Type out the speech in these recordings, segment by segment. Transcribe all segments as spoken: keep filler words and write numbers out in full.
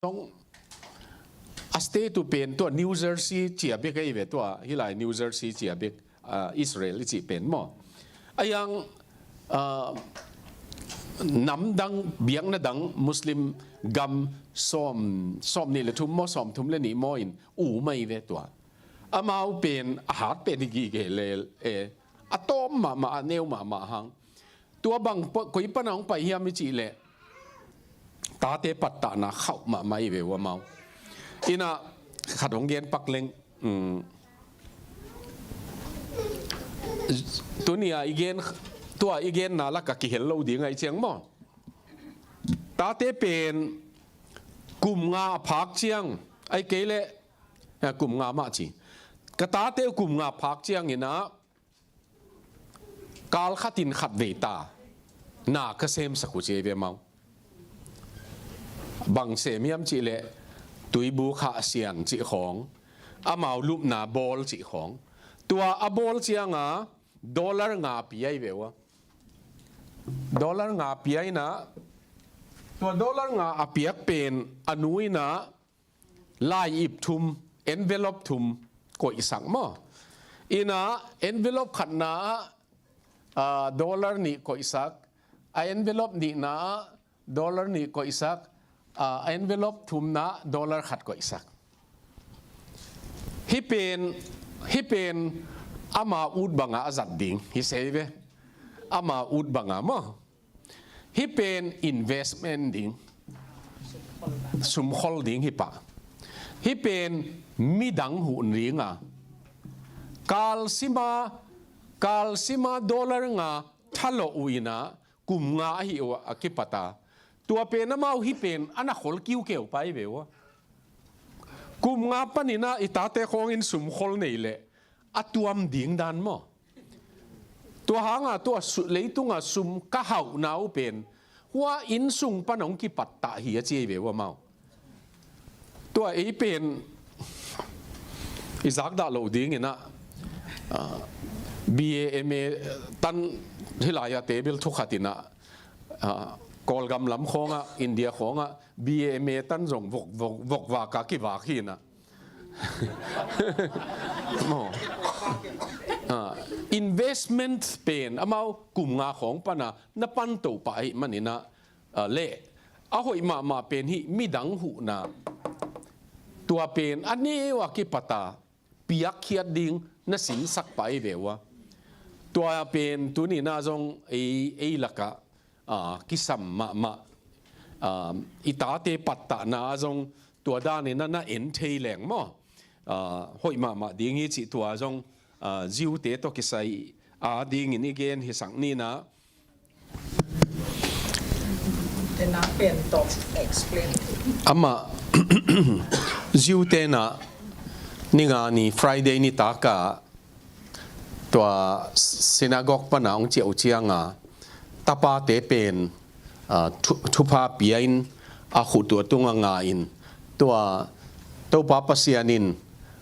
Zong a state uh pen tua New Jersey ci a bek ahi ve, tua hi lai New Jersey ci a bek, ah, Israel i cih pen maw. A hiang, ah, namdang, biakna dang Muslim gam sawm, sawm nih le thum maw, sawm thum le nih maw in um ahi ve tua. Amau pen a hat pen hi gige le e, a tawm mahmah, a neu mahmah hang. Tua bang pa, koi pana hong pai hiam i cih leh tate pattahna khauh mahmah hi ve uh amau. Ina khat hong gen pak leng, um, tuni a i gen, tua i genna laka kihel lo ding ahi ciang maw. Tate pen kum nga a phak ciang, ai kei leh, eh, kum nga mah ci. Ka tate uh kum nga phak ciang ina kal khatin khat vei ta na ka semsak uh ci ei ve amau. Bang sem hiam cih leh tuibu khah sian cih khawng, amau lupna bawl cih khawng. Tua a bawl cianga dollar nga pia hi ve uh a. Dollar nga pia ina, tua dollar nga a piak pen a nu ina lai ip thum, envelope thum koihsak maw. Ina envelope khatna ah, ah, dollar nih koihsak, a envelope nihna ah dollar nih koihsak, ah, a envelope thumna ah dollar khat koihsak. Hih pen, hih pen ama ut banga a zat ding hi sei ve. Ama ut banga maw. Hih pen investment ding, sumkhol ding hi pah. Hih pen midang huh dinga, kalsima, kalsima dollar nga thalawh uh ina kum nga ahi uh a kipata. Tua pen amau hih pen a na khol kiukeu pai ve uh a. Kum nga panina i tate khawngin sumkhol nei leh a tuam ding dan maw. Tua hanga tua su-, leitunga sum ka hauhna uh pen hua innsung pan hong kipattah hi a ci ei ve uh amau. Tua ei pen i zakdah loh dingina, ah, B A M A tan hi lai-a table thukhat ina, ah, Kawlgam lam khawngah, India khawngah B A M A tan zong vok, vok, vok vaka kivak hi ina. Maw. Ah, investment pen amau kum nga khawng pana na pan to pah ahih manina, ah, le a hoih mahmah pen hih midang huhna. Tua pen a neu a kipata piakkhiat ding na sinsak pah hi ve uh a. Tua pen tunina zong ei, ei lakah, ah, kisam mahmah, ah, i tate pattahna zong tua danin a na en thei leng maw. Ah, hoih mahmah ding hi cih tua zong, ah, Jew-te tawh kisai a dingin i gen hisak nina. Tena pen tawh explain. Amah Jew-te na ninga ni Friday nitaka tua synagogue pana hong ciah uh cianga tapate pen, ah, thu-, thupha pia in a khut uh a tunga nga in tua Topa Pasian in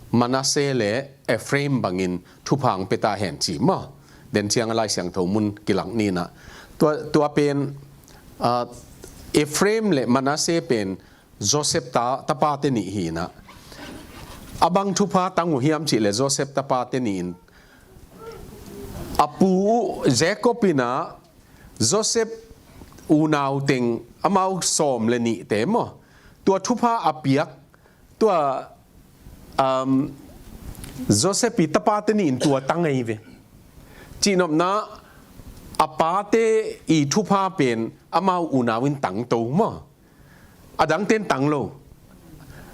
Manasseh le Ephraim bangin thupha hong pia ta hen ci maw. Den cianga Lai Siangtho mun kilak nina. Tua, tua pen, ah, Ephraim le Manasseh pen Joseph ta, tapate nih hi ina. A bang thupha tang uh hiam cih leh Joseph tapate nih in a pu uh Jacob ina Joseph unau teng amau sawm le nihte maw. Tua thupha a piak, tua, um, Joseph i tapate nih in tua tang ahi ve. Cihnopna a pate i thupha pen amau unau in tangto maw. A dangten tang lo.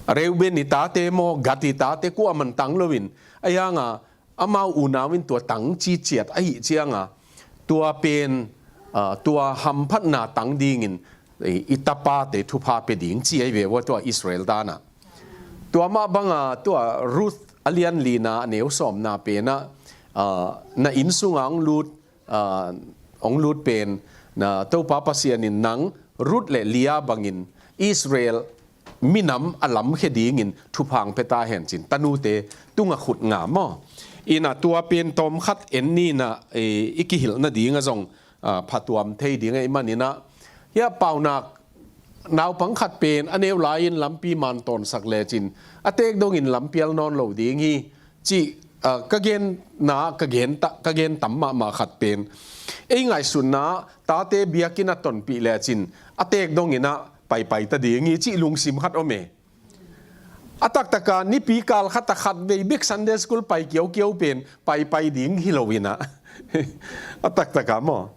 Reuben i tate maw, Gad i tate kua man tang lo in. A hianga amau unau in tua tang ci ciat ahih cianga tua pen, ah, tua hamphatna tang dingin i, i tapate thupha pia ding ci ahi ve uh a tua Israel dana. Tua mah banga tua Ruth a lian lina a neu sawmna pena, ah, na inn sunga hong lut, ah, hong lut pen na Topa Pasian in nang Ruth le Leah bangin Israel minam a lamkhia dingin thupha hong pia ta hen cin tanute tunga khut nga maw. Ina tua pen tawmkhat en nina, eh, i kihilh nadinga zong, ah, phatuam thei ding ahih manina. Hia paunak naupang khat pen a neu lai-in lampi man tawnsak lecin a teek dongin lampial nawn lo ding hi, cih, ah, ka genna, ka gen ta, ka gen tam mahmah khat pen, ei ngaihsutna tate biakinn a tonpih lecin a teek dongin ah paipai ta ding hi, cih lungsim khat om e. A taktaka nipi kal khat a khat vei bek Sunday school pai kiaukiau pen paipai ding hi lo in ah. A taktaka maw?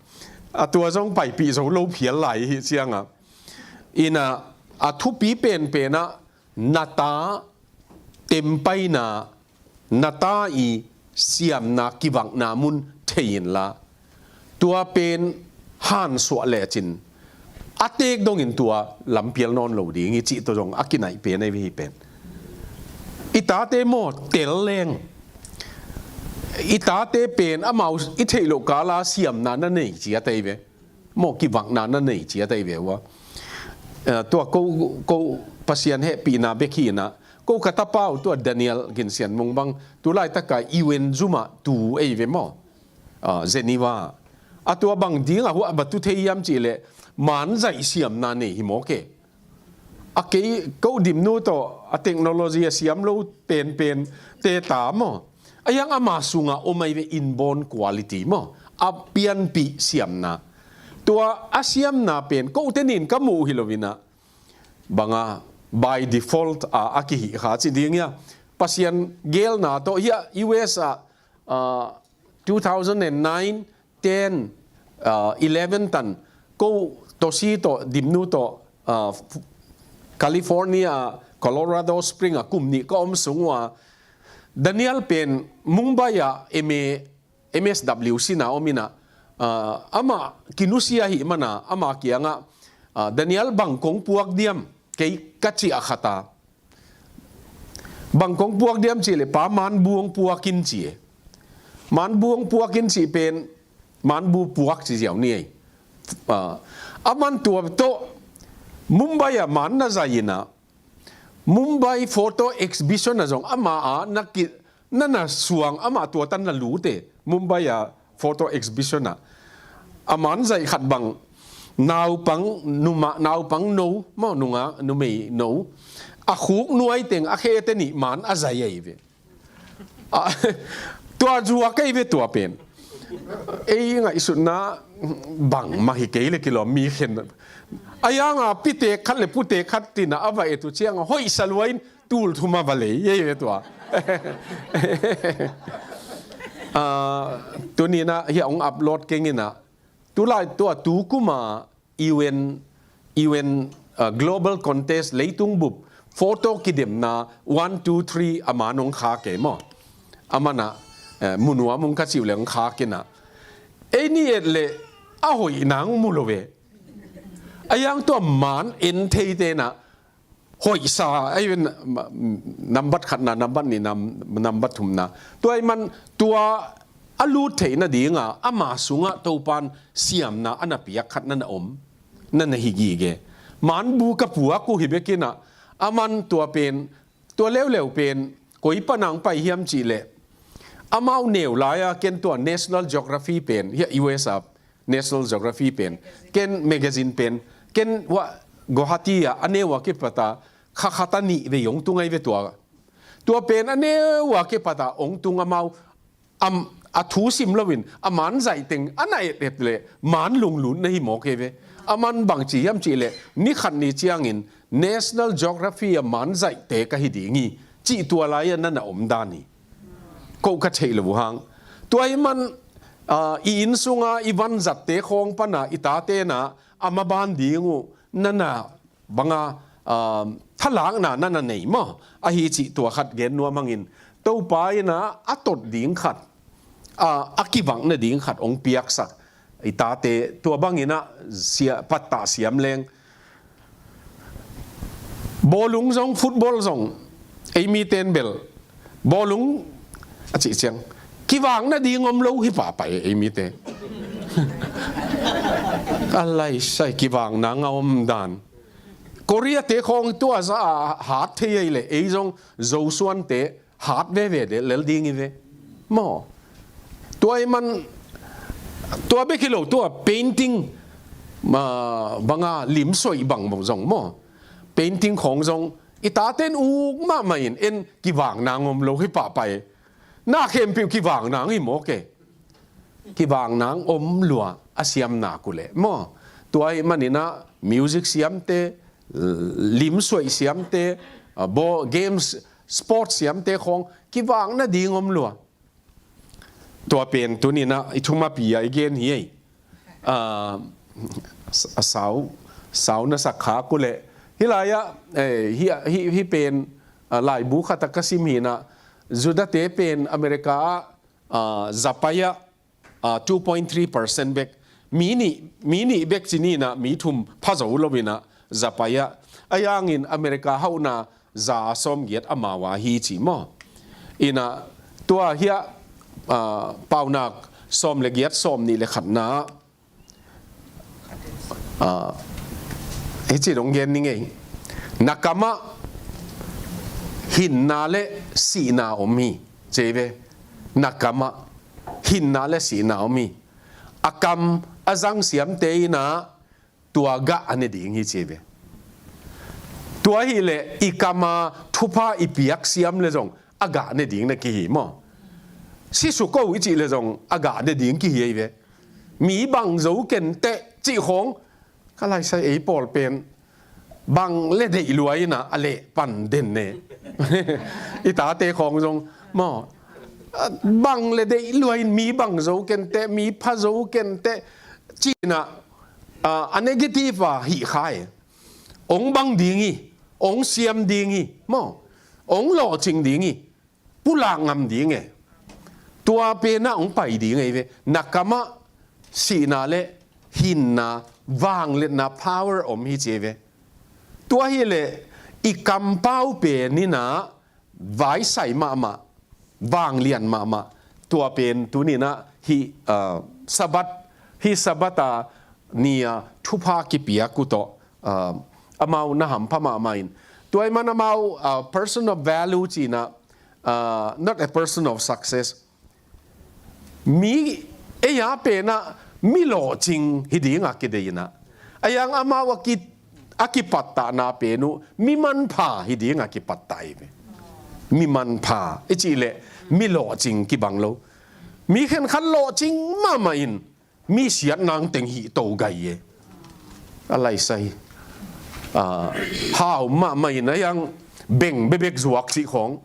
A tua zong paipih zo lo phial lai hi ciangah. In ah, a thupi penpen ah na ta tempaina, na ta i siamna kivakna mun thei inla, tua pen hansuah lecin a teek dongin tua lampial nawn lo ding hi, cih tawh zong a kinaih pen ahi hi pen. I tate maw, tel leng, i tate pen amau i theih loh kala siamna na nei ciat ahi ve. Maw, kivakna na nei ciat ahi ve ua. Eh, tua ko, ko Pasian hehpihna bek hi in ah, ko ka tapa uh tua Daniel Gin Sian Mung bang tu laitaka U N zum ah tu ahi ve maw? Ah, Geneva. A tua bang dingah huah va tu thei hiam cih leh, man zaih siamna nei hi mawk e. A kei ko dimnu tawh a technology a siam lo penpen te ta maw? A hiang ama sungah om ahi ve inborn quality maw? A pianpih siamna. Tua a siamna pen kote nin ka muh hi lo in ah, banga by default a, a kihih kha ci ding hia. Pasian geelna tawh hia, U S ah, ah, two thousand and nine, ten, ah, eleven tan, ko Tosi tawh, dimnu tawh, ah, California, Colorado Spring ah kum nih ka om sung ua, Daniel pen Mumbai ah M A, M S W sin a om in ah, ah, amah kinusia ahih mana, ama kiangah, ah, "Daniel, bang kong puak diam?" kei ka ciah khat a. "Bang kong puak diam?" cih leh, "Pa, manbu hong puak in," ci e. "Manbu hong puak in," cih pen, manbu puak ci ziau ni ei. Ah, aman tua tawh Mumbai ah man na zaih in ah, Mumbai Photo Exhibition ah zong ama ah na ki, na na suang, amah tua tan na lut e. Mumbai ah photo exhibition ah a man zaih khat bang, naupang numa, naupang no maw, nungak numei no, a khuk nuai teng a khete nih man a zaih ahi ve. Ah, tua zuak ahi ve tua pen. Ei ngaihsutna bangmah hi kei le kilawm, mi khen. A hiang a pitek khat le putek khat tina a va et uh ciang a hoihsa lua in tul thum a va lei ahi ve tua. Ah, tuni in ah hia hong upload keng in ah, tulai tua tu kum a U N, U N, ah, Global Contest leitung bup photo kidemna one, two, three a man hong khak e maw? Aman ah, eh, mu nuam ung ka cih uh leh hong khak in ah, ei nih et leh a hoih nang mu lo ve. A hiang tua man en theite in ah hoihsa, ahi ve, nambat khatna, nambat nihna, nambat thumna. Tua ahih man tua a lut theih nadinga ama sungah Topan siamna a na piak khat na na om, na na hi gige. Manbu ka puak uh hi bek in ah, aman tua pen, tua leuleu pen koi pan hong pai hiam cih leh, amau neu lai-a ken tua National Geography pen, hia U S a National Geography pen, ken magazine pen, ken ua Guwahati ah a neu a kipat a kha khat a nih vei hong tung ahi ve tua. Tua pen a neu a kipat a hong tung, amau, am, a thu sim loin a man zaih teng a na et et leh man lunglut na hi mawk hi ve. Aman bang ci hiam cih leh, ni khat ni ciangin National Geography a man zaihte ka hi ding hi, cih tua lai-a na na om dan hi. Ko ka theih lo uh hang. Tua ahih man, ah, i inn sunga i vanzatte khawng pana i tate na a maban ding uh na na banga, ah, thalakna na na nei maw? Ahi cih tua khat gen nuam hangin, Topa in ah a tot ding khat, ah, a kivak nading khat hong piaksak i tate, tua bangin ah sia, pattah siam leng. Bawlung zong, football zong, ei mite in bel bawlung a cih ciang kivak nading om lo hi pahpah e, ei mite. A laisai kivakna nga om dan. Korea te khawng tua za a hat thei ei leh, ei zong Zosuan te hat veve de lel ding hi ve. Maw. Tua ahih man, tua bek hi lo, tua painting, ma, banga limsuai bang zong maw, painting khawng zong i taten uk mahmah in, en kivang nang om lo hi pahpah e. Na khempeuh kivang nang hi mawk e. Kivang nang om lua a siamna uh leh maw. Tua ahih maninah music siamte, limsuai siamte, ah, ball, games, sports siamte khawng kivang nading om lua. Tua pen tuninah i thumapi ah i gen hi ei. Ah, a sau, sau na sak khak uh leh. Hih lai-ah, eh, hih, hih, hih pen, ah, laibu khat ah ka sim hinah, Judate pen America ah, ah, zapai ah, ah, two point three percent bek. Mi nih, mi nih bek ci ninah, mi thum pha zo loinah zapai ah. A yangin America hauhna za a sawmgiat amau a hi ci maw. Inah tua hiah, ah, Paunak sawm le giat, sawm nih le khatna ah, ah, hih ci dong gen ning ei. Na kamah hinna le sihna om hi, ci ei ve. Na kamah hinna le sihna om hi. A kam a zang siamte inah tua gah a ne ding hi, ci ei ve. Tua hileh i kama thupha i piak siam le zong a gah ne ding na kihi maw. Si suk o i cih le zong a gah ne ding kihi ei ve. Mi bang zo kenteh cih khawng, ka laisai ei pawl pen bang le deih lua inah a leh pan den ne. I tate khawng zong maw, bang le deih lua in mi bang zo kenteh, mi pha zo kenteh ci inah, ah, a negative a hih kha e. Ong bang ding hi, ong siam ding hi maw, ong lawhcing ding hi, pulak ngam ding e. Tua penah ong pai ding ei ve. Na kamah sihna le hinna, vangliatna, power om hi, ci ei ve. Tua hileh i kampau pen inah vaisai mahmah, vanglian mahmah. Tua pen tuninah hih, ah, Sabbath, hih Sabbath a ni a thupha kipiak uh tawh, ah, amau na hampha mahmah in. Tua ahih man amau, ah, person of value ci inah, ah, not a person of success. Mi, ei a penah mi lawhcing hi ding a kidei inah, a yang amau a ki, a kipattahna pen uh mi manpha hi ding a kipattah hi ve. Mi manpha i cih leh mi lawhcing kibang lo. Mi khenkhat lawhcing mahmah in mi siat nang teng hih to gai e. A laisai, ah, hau mahmah in a yang beng bebek zuak cih khawng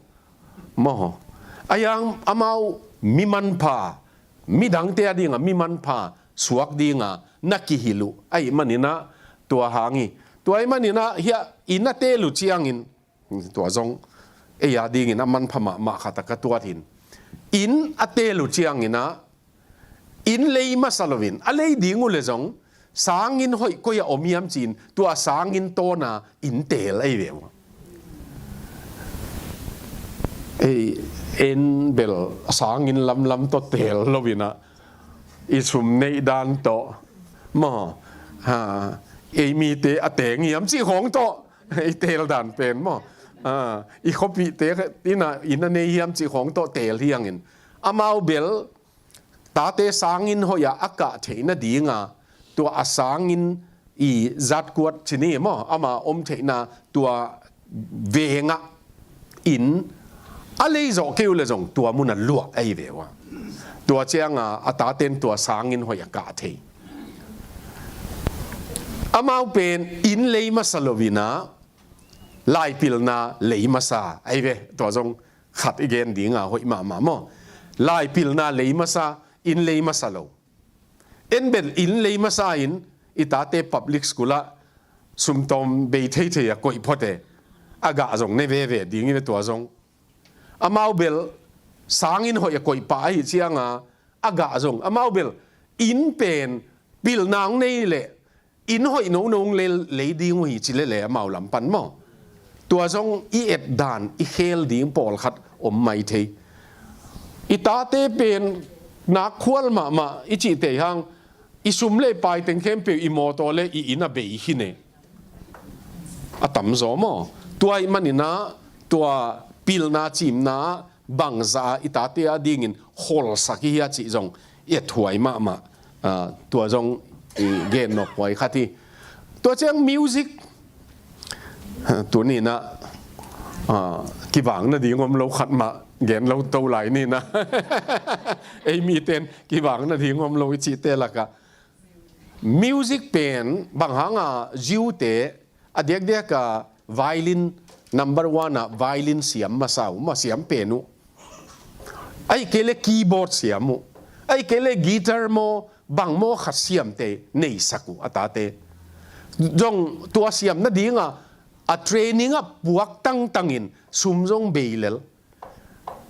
maw. A yang amau mi manpha, midangte a dingah mi manpha suak dinga na kihilh uh ahih maninah tua hang hi. Tua ahih maninah hiah inn a teel uh ciangin, tua zong ei a dingin a manpha mahmah khat a ka tuat hin. Inn a teel uh cianginah inn lei masa loin, a lei ding uh le zong sanginn hoih koi-ah om hiam ci-in, tua sanginn tawna inn teel ahi ve uh. Ei, en bel sanginn lamlam tawh teel loinah, i sum neih dan tawh maw, ha, ei mite a teng hiam cih khawng tawh i teel dan pen maw, ha, i khuapihte inah inn a nei hiam cih khawng tawh teel hi hangin, amau bel tate sanginn hoih-ah a kah theih nadinga, tua a sanginn i zatkuat ci ni maw, ama om theihna tua vengah inn a lei zawh kei uh le zong tua munah luah ahi ve uh a. Tua cianga a taten tua sanginn hoih a kah thei. Amau pen inn lei masa loinah laipilna lei masa ahi ve. Tua zong khat i gen dinga hoih mahmah maw. Laipilna lei masa, inn lei masa lo. En bel inn lei masa in i tate public school ah sumtawm bei theithei a koih phot e. A gah zong ne veve ding hi ve tua zong. Amau bel sanginn hoih a koih pah ahih cianga a gah zong. Amau bel inn pen pilna hong nei leh inn hoih nono hong lei, lei ding uh hi ci lele amau lam pan maw. Tua zong i et dan i khel ding pawlkhat om mai thei. I tate pen nak khual mahmah i cih tei hang, i sum le i pai teng khempeuh, i mawtaw le i inn a bei hi ne. A tamzaw maw. Tua ahih maninah tua pilna cimna bangzah a i tate a dingin kholsak i hia cih zong i ethuai mahmah. Ah, tua zong i gen nop huai khat hi. Tua ciang music, tuni in ah, ah, kivang nading om lo khat mah gen lo to lai ni in ah. Ei miten kivang nading om lo i cihte lakah music pen bang hanga Jew-te a diakdiak a violin, number one a violin siam masa uh, ma siam pen uh. Ahih kei leh keyboard siam uh. Ahih kei leh guitar maw, bang maw khat siamte neisak uh a tate. Zong tua siam nadinga a training a puak tangtangin sum zong bei lel.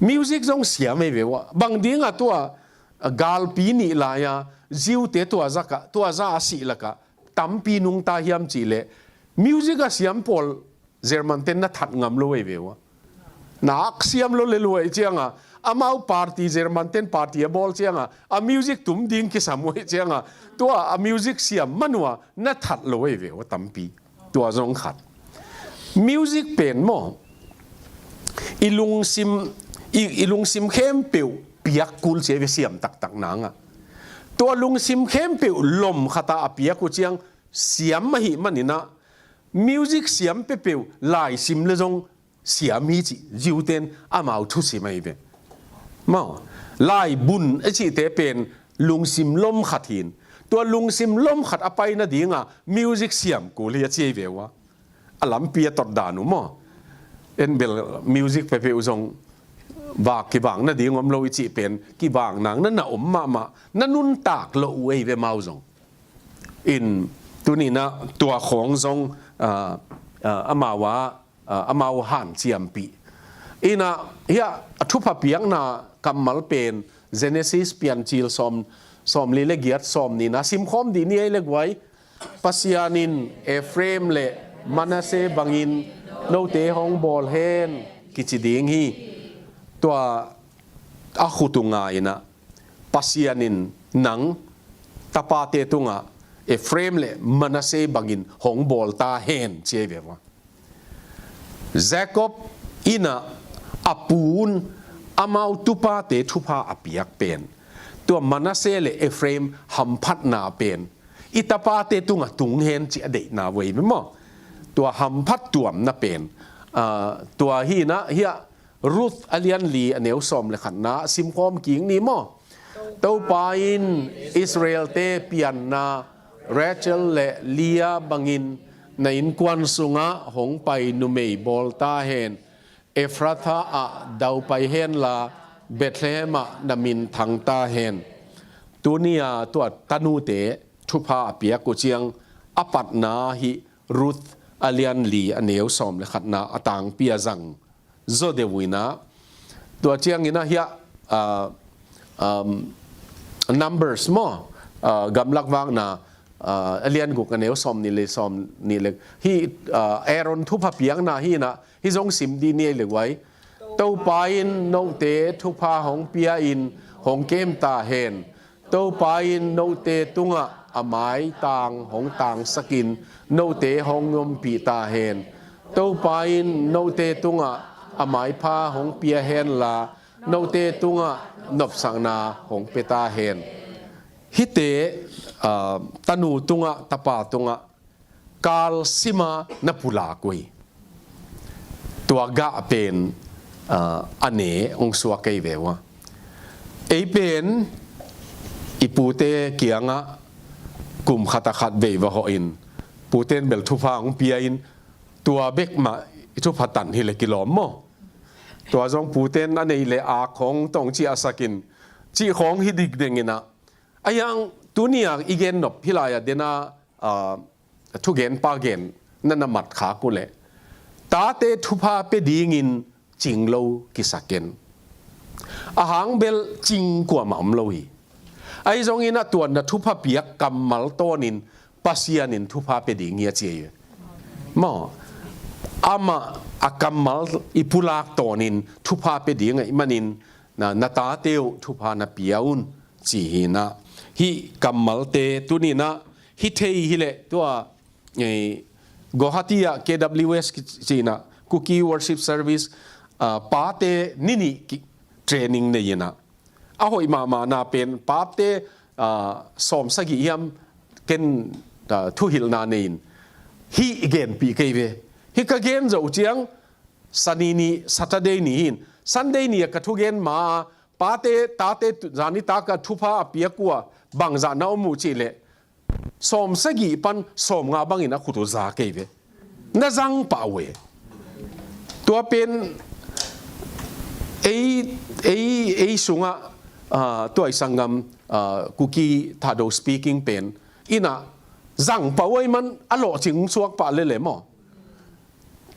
Music zong siam ei ve uh a. Bang dinga tua, a, galpi nih lai-a Jew-te tua zak ah, tua za a sih lakah tampi nungta hiam cih leh music a siam pawl German-ten na that ngam lo ei ve uh a. Na ak siam lo lel uh ahih cianga, amau party, German-ten party a bawl cianga, a music tum ding kisam uh ahih cianga, tua a music siam man uh a na that lo ei ve uh a tampi. Tua zong khat. Music pen maw, i lungsim, i, i lungsim khempeuh piak kul ci ei ve, siam taktak nang a. Tua lungsim khempeuh lom khat a a piak uh ciang siam ahih manin ah, music siam peuhpeuh laisim leh zong siam hi cih Jew-ten amau thusim ahi ve. Maw, laibun a cihte pen lungsim lom khat hi in, tua lungsim lom khat a pai nadinga music siam kul hi a ci ei ve uh a. A lampi a tot dan uh maw. En bel music peuhpeuh zong vak kivang nading om lo i cih pen kivang nang na na om mahmah, na nuntak loh uh ei ve amau zong. In tuni in ah tua khawng zong, ah, ah, amau a, ah, amau hanciampih. In ah hiah a thupha piakna kammal pen Genesis Piancil sawm, sawmli le giat, sawmni in ah simkhawm dih ni ei le guai. Pasian in Ephraim le Manasseh bangin note hong bawl hen kici ding hi. Tua a khut uh nga in ah Pasian in nang tapate tungah Ephraim le Manasseh bangin hong bawl ta hen ci ei ve uh a. Jacob in ah a pu un amau tupate thupha a piak pen, tua Manasseh le Ephraim hamphatna pen i tapate tungah tung hen ci a deihna uh ei ve maw. Tua hamphat tuamna pen, ah, tua hi in ah hiah Ruth a lian li a neu sawm le khatna simkhawm kik ni maw. Topa in Israel-te pianna Rachel le Leah bangin na innkuan sungah hong pai numei bawl ta hen. Ephrathah ah daupai henla Bethlehem ah na min thang ta hen. Tuni-a tua tanute thupha a piak uh ciang a patna hih Ruth a lian li a neu sawm le khatna a tangpi a zang zaw deuh uh in ah, tua ciangin ah hiah, ah, um, Numbers maw, ah, Gamlak Vakna, ah, a lian guk a neu sawmnih le sawmnih le, hih, ah, Aaron thupha piakna hi in ah, hih zong sim dih ni ei le guai. Topa in note thupha hong pia in hong kem ta hen. Topa in note tungah a maitang hong tangsakin note hong ompih ta hen. Topa in note tungah a maipha hong pia henla note tungah nopsakna hong pia ta hen. Hihte, ah, tanu tungah, tapa tungah kal sima na pulak uh hi. Tua gah pen, ah, a ne hong suak ei ve uh a. Ei pen i pute kiangah kum khat a khat vei va hawh in, pute in bel thupha hong pia in, tua bek mah i thupha tan hi le kilawm maw. Tua zong pute in a neih le ak hong tawh hong ciahsak in, cih khawng hi dikdeng in ah. Ahi hang tuni-a i gen nop hih lai-ah dena, ah, thugenpa gen na na mat khak uh leh, tate thupha pia dingin cing lo kisa ken. A hang bel cing kuamah om lo hi. Ahi zongin ah tua na thupha piak kammal tawnin Pasian in thupha pia ding hi a ci hi. Maw, amah a kammal i pulak tawnin thupha pia ding ahih manin na, na tate uh thupha na pia un ci hi in ah. Hih kammalte tuni in ah hi thei hi leh tua, eh, Guwahati ah K W S kici in ah, Kuki Worship Service, ah, pate ni nih ki training nei in ah, a hoih mahmahna pen pate, ah, sawm sagih hiam, K en, ah, thuhilhna nei-in hih genpih kei ve. Hih ka gen zo ciang Sani ni, Saturday ni hi-in, Sunday ni-a ka thugen ma-a pate, tate tu-, zani taka thupha a piak uh a bangzah na om uh cih leh sawm sagih pan sawm nga bangin a khut uh za kei ve. Na zang pah uh e. Tua pen ei, ei, ei sungah, ah, tua i sanggam, ah, Kuki Thado speaking pen in ah zang pah uh ahih man a lawhcing suak pah lel e maw.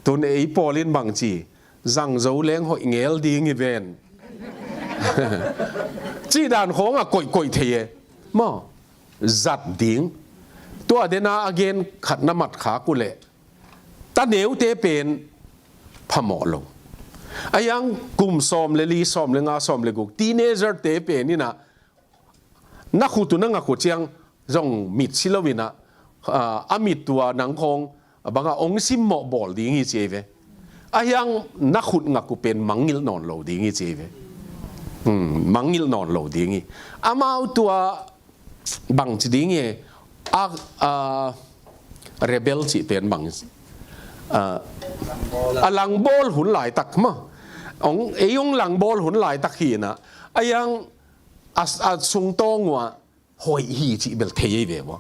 Tun ei pawl in bangci, zang zo leng hoih ngel ding hi ven. Cih dan khawngah koihkoih thei e maw. Zat ding. Tua dena a gen khat na mat khak uh leh, ta neute pen phamawh lo. A hiang kum sawm le li, sawm le nga, sawm le guk, teenager-te pen in ah na khut uh na ngak uh ciang zong mit si lo in ah, ah, a mit tua nang khawng bangah ong simmawh bawl ding hi ci ei ve. A hiang na khut ngak uh pen mangngilh nawn lo ding hi ci ei ve. Hmm, mangngilh nawn lo ding hi. Amau tua bangci ding hi e, a, a, rebel cih pen bang, a, a langbawl hun laitak maw. Ong, ei ong langbawl hun laitak hi in ah. A hiang a, a sungtawng uh ah hoih hi cih bel thei ei ve maw.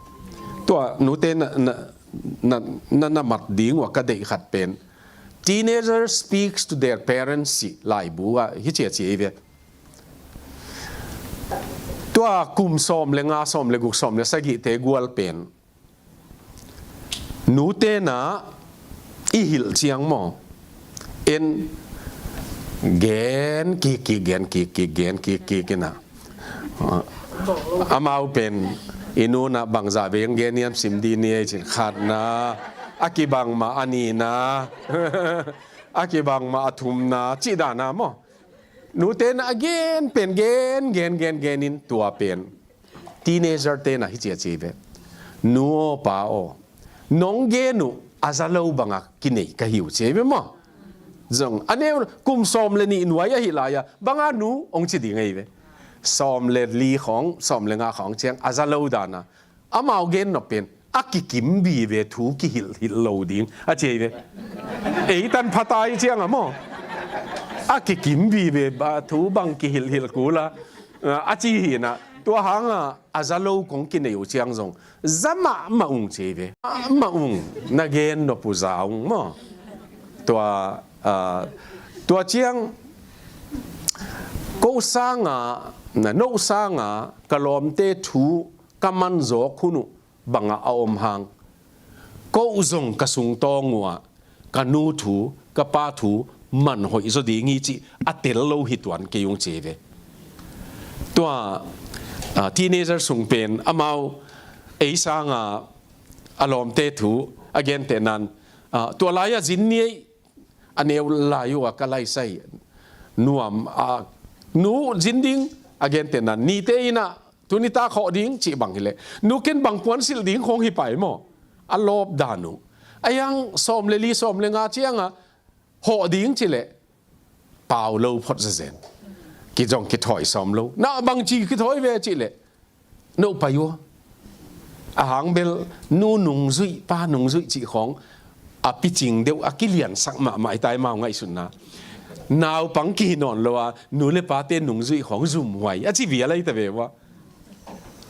Tua nute na, na, na, na, na mat ding uh a ka deih khat pen, "Teenager speaks to their parents," cih laibu ah hi ci a ci ei ve. Tua kum sawm le nga, sawm le guk, sawm le sagihte gual pen nute na i hilh ciang maw, en gen kik kik, gen kik kik, gen kik kik in ah. Amau pen i nu in ah bangzah veng gen hiam sim dih ni ei cin, khatna, a kibang mah a nihna, a kibang mah a thumna, cih dan a maw. Nute na a gen pen gen, gen, gen, gen in tua pen teenager-te na hi ci a ci ve. Nu aw, pa aw, nong gen uh a za lo bangah kinei ka hi uh ci ve maw. Zong a neu kum sawm le nih nuai ahi lai-a bangah nu ong ci ding ahi ve. Sawm le li khawng, sawm le nga khawng ciang a za lo dan a amau gen nop pen a kikim vive, thu kihilhhilh lo ding a ci ei ve. Ei tan pha ta i ciang a maw, a kikim vive, ba thu bang kihilhhilh kul a, a ci hi in ah, tua hangah a za lo kong kinei uh ciang zong za mahmah ung ci ei ve. Mahmah ung, na gen nop uh za ung maw. Tua, ah, tua ciang ko sangah, na no sangah ka lawmte thu ka man zawk hun uh bangah a om hang, ko zong ka sungtawng uh ah ka nu thu, ka pa thu man hoih zaw ding hi cih a tel lo hi tuan kei ung ci ei ve. Tua, ah, teenager sung pen amau ei sangah a lawmte thu a gentehna in, ah, tua lai-ah zin ni ei, a neu lai uh a ka laisai nuam, a, nu zin ding a gentehna in, nite in ah tuni tak khawh ding cih bang hi leh, nu ken bang puan silh ding khawng hi pah ei maw. A lawp dan uh. A hiang sawm le li, sawm le nga ciang a hawh ding ci leh pau lo phot zezen. Ki zong kithawi sawm lo. Na bangci kithawi ve ci leh, no pai uh a, a hang bel nu nungzuih, pa nungzuih cih khawng a picing deuh a kiliansak mahmah hi ta ei, amau ngaihsutna. Naupang kihi nawn lo a nu le pate nungzuih khawng zumhuai a ci vial ahi ta ve uh a.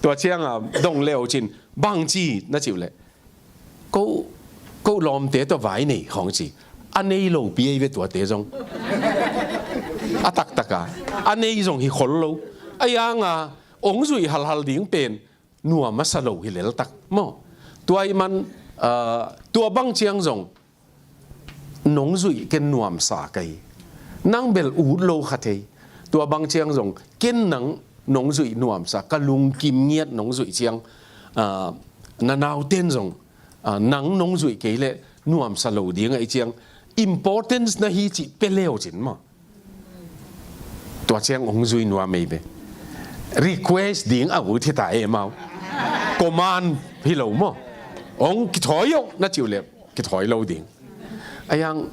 Tua ciang a dong le uh cin, bangci na ci uh leh, ko, ko lawmte tawh vai nei khawng ci. A nei lopi ahi ve tuate zong. A taktak a, a nei zong hi khol lo. A hiang a ong zuih halhal ding pen nuam a sa lo hi leltak maw. Tua ahih man, ah, tua bang ciang zong nong zuih ken nuamsa ka hi. Nang bel ut lo kha thei. Tua bang ciang zong ken nang nong zuih nuamsa, ka lungkim ngiat nong zuih ciang, ah, na nauten zong, ah, nang nong zuih kei leh nuamsa lo ding ahih ciang importance na hi cih pia le uh cin maw. Tua ciang ong zui nuam ei ve. Request ding a ut hi ta e maw. Command hi lo maw. Ong kithawi uh na ci uh leh kithawi lo ding. A hiang,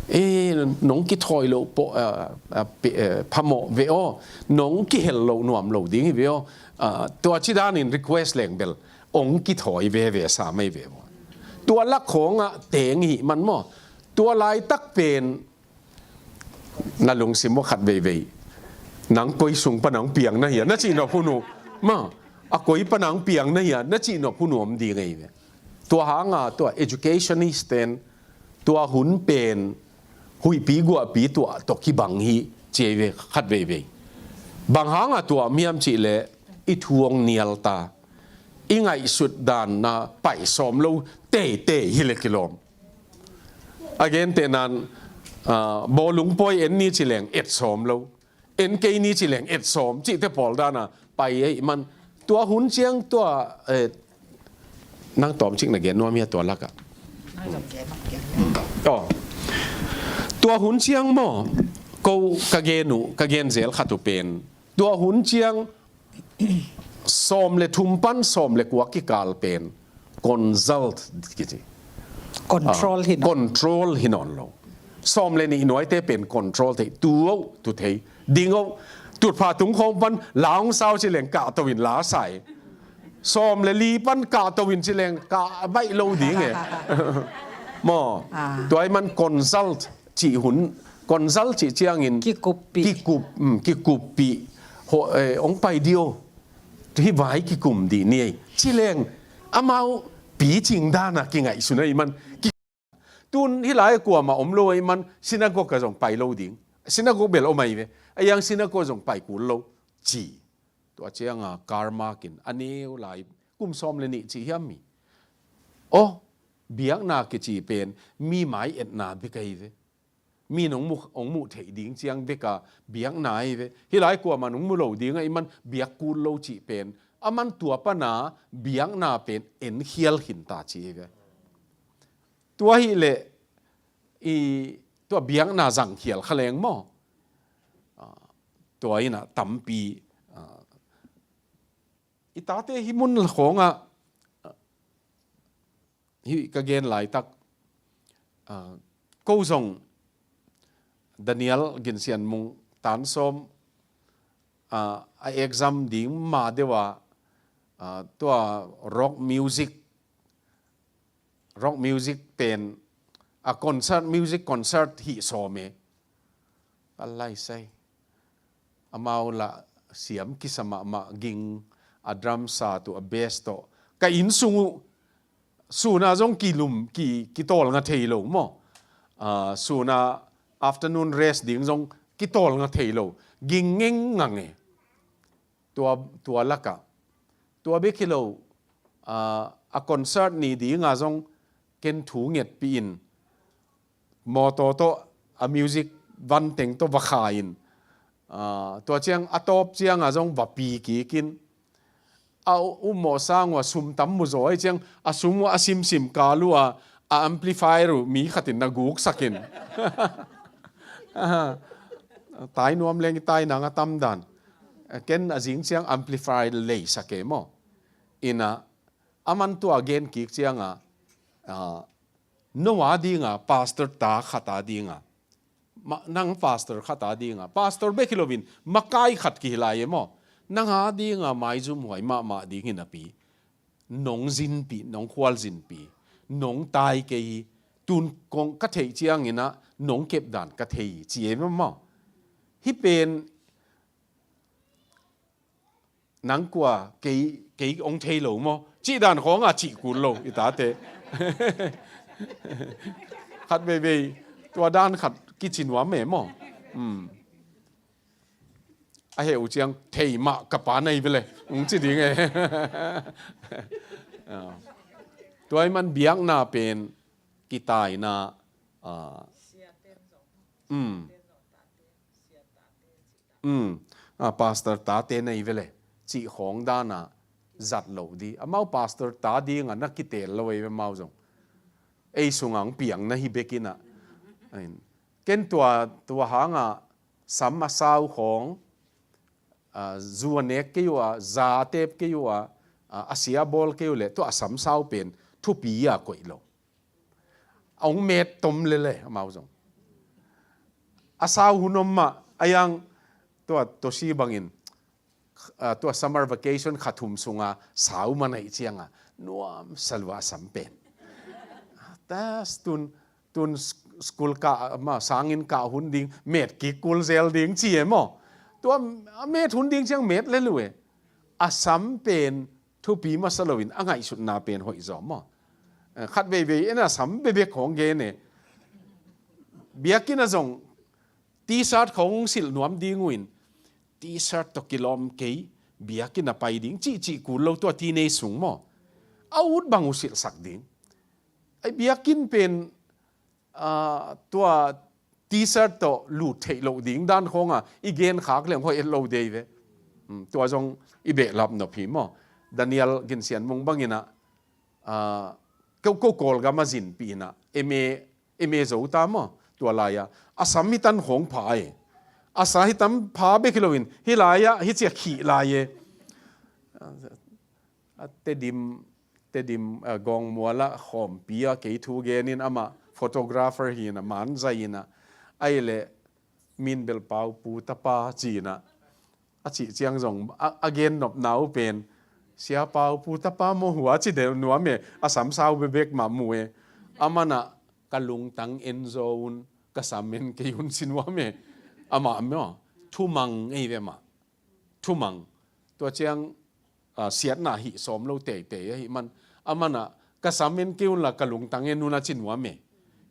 eh, nong kithawi lo pawh, ah, ah, pe-, eh, phamawh ve aw. Nong kihel lo nuam lo ding hi ve aw. Ah, tua ci danin request leng bel ong kithawi veve sa mai ve maw. Tua lak khawngah teng hih man maw. Tua laitak pen na lungsim maw khat veivei. Nang koi sung pan ang piang na hia, na cih nop hun uh. Maw, a koi pan ang piang na hia, na cih nop hun uh om ding ei ve. Tua hanga tua educationist ten tua hun pen huihpi guahpi tua tawh kibang hi ci ei ve khat veivei. Bang hanga tua miam cih leh i thu hong nial ta. I ngaihsut dan na pai sawm lo teitei hi le kilawm. A gentehnan, ah, bawlung pawi en ni ci leng et sawm lo. En kei ni ci leng et sawm cihte pawl dana pai ei man. Tua hun ciang tua, eh, nang tawm cik na gen nuam hia tua lakah. Aw. Tua hun ciang maw, ko ka gen uh, ka gen zel khat uh pen. Tua hun ciang sawm le thum pan sawm le kua kikal pen consult kici. Control hi nawn. Control hi nawn lo. Sawm le nih nuaite pen control thei. Tu oh, tu thei. Ding oh, tutpha tung khawng pan la hong sau ci leng kahto in la sai. Sawm le li pan kahto in ci leng kah baih lo ding e. Maw, ah, tua i man consult cih hun, consult cih ciangin kikuppih. Kikup, mm, kikuppih. Ho, eh, hong pai dio. Hih vai kikum dih ni ei. Ci leng, amau picing dana kingaihsun ei man. Ki, tun hih lai kuama om lo ei man, synagogue ah zong pai lo ding. Synagogue bel om ei ve. A yang synagogue zong pai kul lo. Ci. Tua cianga Karl Marx in a neu lai kum sawm le nih ci hiam mi. Aw, biakna kici pen mi mai etna bek ahi ve. Mi nong mu, hong muh theih ding ciang beka biakna ahi ve. Hih lai kuama nong mu lo ding ahi man biak kul lo cih pen. A man tua pana biakna pen enkhial khinta ci ahi ve. Tua hileh i tua biakna zangkhial kha leng maw. Ah, tua inah tampi, ah, i tate hih mun khawngah, ah, hih ka gen laitak, ah, ko zong Daniel Gin Sian Mung tan sawm, ah, a exam ding ma deuh ah, ah, tua rock music, rock music pen a concert, music concert hih sawm e. Ka laisai. Amau lah siam kisa mahmah ging a drum sa tu a bass tawh. Ka inn sung uh suna zong kilum, ki, kitawlnga thei lo maw. Ah, suna afternoon rest ding zong kitawlnga thei lo. Ging ngengngang e. Tua, tua lakah. Tua bek hi lo, ah, a concert ni dinga zong ken thu ngetpih in mawtaw tawh a music van teng tawh va kha in, ah, tua ciang a tawp cianga zong va pi kik in. A ummawh sang uh a sum tam mu zaw ahi ciang a sum uh a simsim kal uh a, a amplifier uh mi khatin na guksak in. Tai nuam leng i tai nang a tam dan. Ken a zing ciang amplifier leisak e maw. Ina, a man tua gen kik cianga, ah, no a dinga, pastor ta khat a dinga. Ma, nang pastor khat a dinga. Pastor bek hi loin, makai khat kihi lai e maw. Nang a dinga, maizum huai mahmah ding hi napi. Nong zinpih, nong khual zinpih. Nong tai kei hi. Tun kong ka theih cianginah, nong kep dan ka thei hi. Ci e maw. Hih pen, nang kua, kei, kei hong thei lo maw? Cih dan khawngah cih kul lo, i tate. Khat veivei, tua dan khat kici nuam e maw? Hmm. A heh uh ciang, thei mah ka pa nei vele. Hong ci ding e. Ah. Tua i man biakna pen, kitaina, ah, hmm. Um, a pastor tate nei vele, cih khawng dana zat lo di. Amau pastor ta dinga na kitel lo ei ve amau zong. Ei sunga hong piang na hi bekinah. Ain. Ken tua, tua hanga sam a sau khawng, a, zu a nek kei uh a, za a tep kei uh a, a, a sia a bawl kei uh leh, tua a sam sau pen, thupi a koih lo. A hong met tom lele, amau zong. A sau hun om mah, a yang tua tosi bangin, ah, tua summer vacation kha thum sunga sau man aih cianga, Nuam sa lua a sam pen. Tas tun, tun school kah, ma, sangin kah hun ding, met kik kul zel ding ci e maw. Tua a met hun ding ciang met le lu e. A sam pen thupi masa loin a ngaihsutna pen hoih zaw maw. Eh, khat veivei en a sam bebek khawng gen e. Biakinn ah zong T-shirt khawng silh nuam ding uh in, T-shirt tawh kilawm kei, biakinn a pai ding cihcih kul lo tua teenage sung maw. A ut bang uh silhsak ding. Ai biakinn pen, ah, tua T-shirt tawh lut theih loh ding dan khawng a i gen khak leng hoih et lo dei ve. Hmm, tua zong i behlap nop hi maw. Daniel Gin Sian Mung bangin ah, ah, ko, ko Kawlgam a zinpih in ah, M A M A zo ta maw, tua lai-ah a sam hi tan khawng pha e. A sa hi tan pha bek hi loin, hih lai-ah hih ciah khih lai e. A Tedim, Tedim, a, Gawngmual ah khawmpi ah kei thu genin amah photographer hi in ah, man zai in ah, ahih leh min bel Pau Pu tapa ci in ah, a cih ciang zong a, a gen nopna uh pen, Sia Pau Pu tapa maw hua ci deuh nuam e, a sam sau bebek mah mu e. Aman ah ka lungtang en zaw un, ka sam en kei un ci nuam e. Amah maw, thumang ei ve mah. Thumang. Tua ciang, ah, siatna hih sawm lo teitei ahih man. Aman ah ka sam en kei un la ka lungtang en un a ci nuam e.